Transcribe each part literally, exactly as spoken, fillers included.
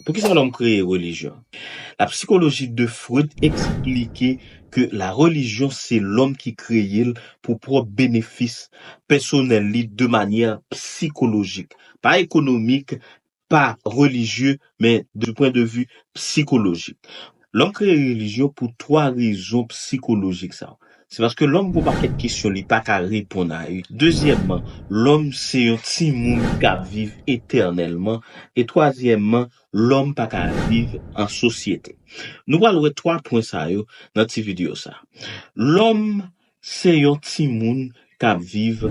Poukisa lòm kreye relijyon? La psychologie de Freud eksplike ke la relijyon se lòm ki kreye l pou pwòp benefis pèsonèl li de manyè sikolojik, pa ekonomik, pa relijye, men du point de vue sikolojik. Lòm kreye relijyon pou twa rezon sikolojik sa yo. Se paske lòm gon pakèt kesyon li pa ka reponn a yo. Dezyèmman, lòm se yon timoun k ap viv etènèlman. E twazyèmman, lòm pa ka viv an sosyete. Nou pral wè twa pwen sa yo nan ti videyo sa. Lòm se yon timoun k ap viv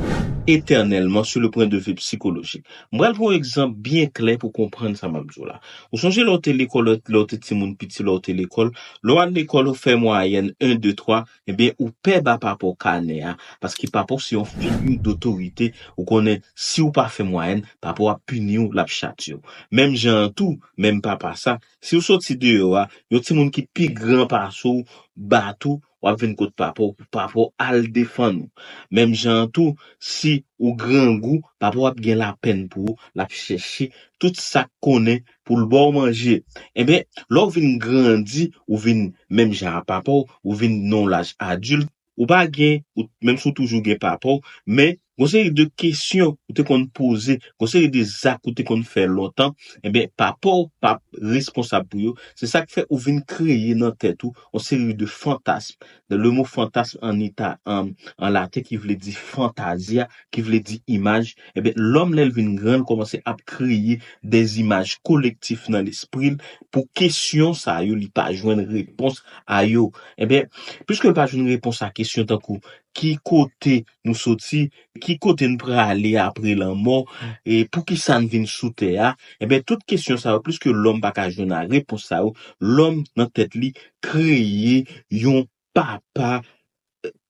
etènèlman sur le point de vue psychologique. Mwen pral pran yon egzanp byen klè pou konprann sa m ap di w la. Ou sonje lè w te lekòl, lè w te timoun piti, lè w te lekòl, lè w al lekòl, ou fè mwayèn en, de, twa, ebyen, ou pè ba papa w kanè a, paske papa w se yon figi dotorite, ou konnen si w pa fè mwayèn, papa w ap pini w, l ap chati w. Menm jan an tou, menm papa sa, si w soti deyò a, yon timoun ki pi gran pase w bat ou, w ap vin kot papa w, pou papa w al defann ou. Menm jan an tou, si ou grangou, papa w ap gen lapenn pou ou, l ap chèche tout sa k konnen pou l ba w manje. Ebyen, lè w vin grandi, ou vin menm jan a papa w, ou vin nan yon laj adilt, ou pa gen, ou, menm si w toujou gen papa w, men gon seri de kesyon ou te konn poze, gon seri de zak ou te konn fè lontan, ebyen, papa w p ap responsab pou yo. Se sa k fè ou vin kreye nan tèt ou yon seri de fantasm. Le mo fantasm an ita-, an, an laten ki vle di fantazya, ki vle di imaj, ebyen, lòm lè l vin gran, l kòmanse ap kreye des images collectifs nan lespri l pou kesyon sa yo, li pa jwenn repons a yo. Ebyen, piske l pa jwenn repons a kesyon tankou ki kote nou soti, ki kote n prale apre lanmò, e poukisa n vin sou tè a, ebyen, tout kesyon sa yo, piske lòm pa ka jwenn a repons sa yo, lòm nan tèt li kreye yon papa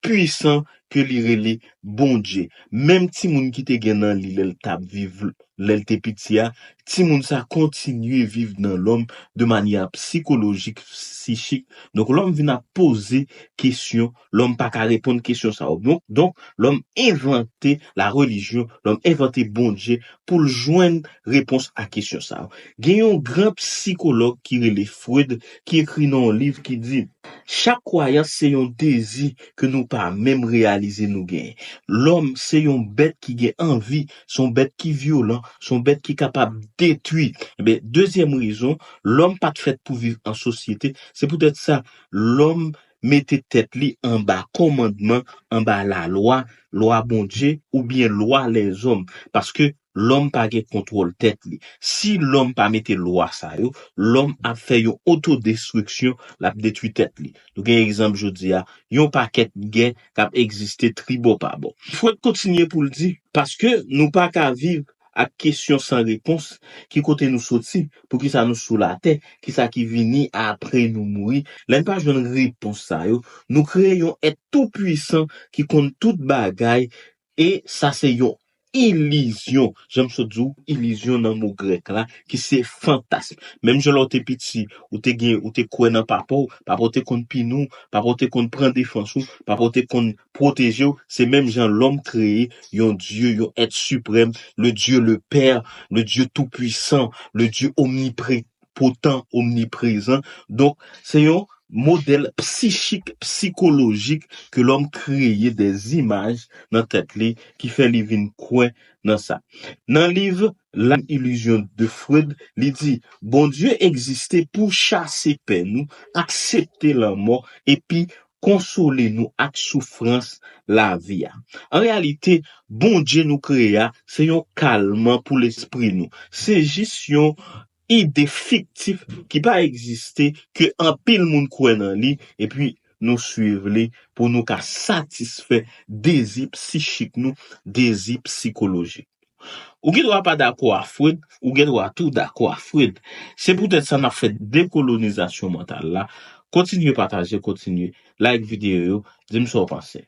pwisan ke li rele Bondye. Menm timoun ki te gen nan li lè l t ap viv, lè l te piti a, timoun sa kontinye viv nan lòm de manyè sikolojik, psichik. Donk, lòm vin ap poze kesyon, lòm pa ka reponn kesyon sa yo. Donk, donk, lòm envante la relijyon, lòm envante Bondye pou l jwenn repons a kesyon sa yo. Gen yon gran sikològ ki rele Freud ki ekri nan yon liv ki di, chak kwayans se yon dezi ke nou pa menm reyalize nou genyen. Lòm se yon bèt ki gen anvi, se yon bèt ki vyolan, se yon bèt ki kapab detwi. Ebyen, dezyèm rezon, lòm pa t fèt pou viv an sosyete. Se poutèt sa, lòm mete tèt li anba kòmandman, anba lalwa, lwa Bondye oubyen lwa lèzòm. Paske lòm pa gen kontwòl tèt li. Si lòm pa mete lwa sa yo, lòm ap fè yon otodestriksyon, l ap detwi tèt li. Nou gen egzanp jodi a, yon pakèt gè k ap egziste tribò pabò. Freud kontinye pou l di, paske nou pa ka viv ak kesyon san repons, ki kote nou soti, poukisa nou sou latè, kisa ki vini apre nou mouri. Lè n pa jwenn repons sa yo, nou kreye yon èt toupwisan ki konn tout bagay, e sa se yon ilizyon. Jan m sot di w, ilizyon nan mo grèk la, ki se fantasm. Menm jan lè w te piti, ou te gen, ou te kwè nan papa w, papa w te konn pini w, papa w te konn pran defans ou, papa w te konn pwoteje w, se menm jan lòm kreye yon dye, yon èt siprèm, le Dieu le Père, le Dieu tout-puissant, le Dieu omnipotent, omniprezan. Donk, se yon modèl psichik, sikolojik ke lòm kreye des images nan tèt li ki fè li vin kwè nan sa. Nan liv La illusion de Freud, li di, Bondye egziste pou chase pè nou, aksepte lanmò, epi konsole nou ak soufrans lavi a. An reyalite, Bondye nou kreye a, se yon kalman pou lespri nou. Se jis yon ide fiktif ki pa egziste, ke anpil moun kwè nan li, epi nou swiv li pou nou ka satisfè dezi psichik nou, dezi sikolojik. Ou gen dwa pa dakò a Freud, ou gen dwa tou dakò a Freud. Se poutèt sa n ap fè dekolonizasyon mantal la. Kontinye pataje, kontinye like videyo yo, di m sa w panse.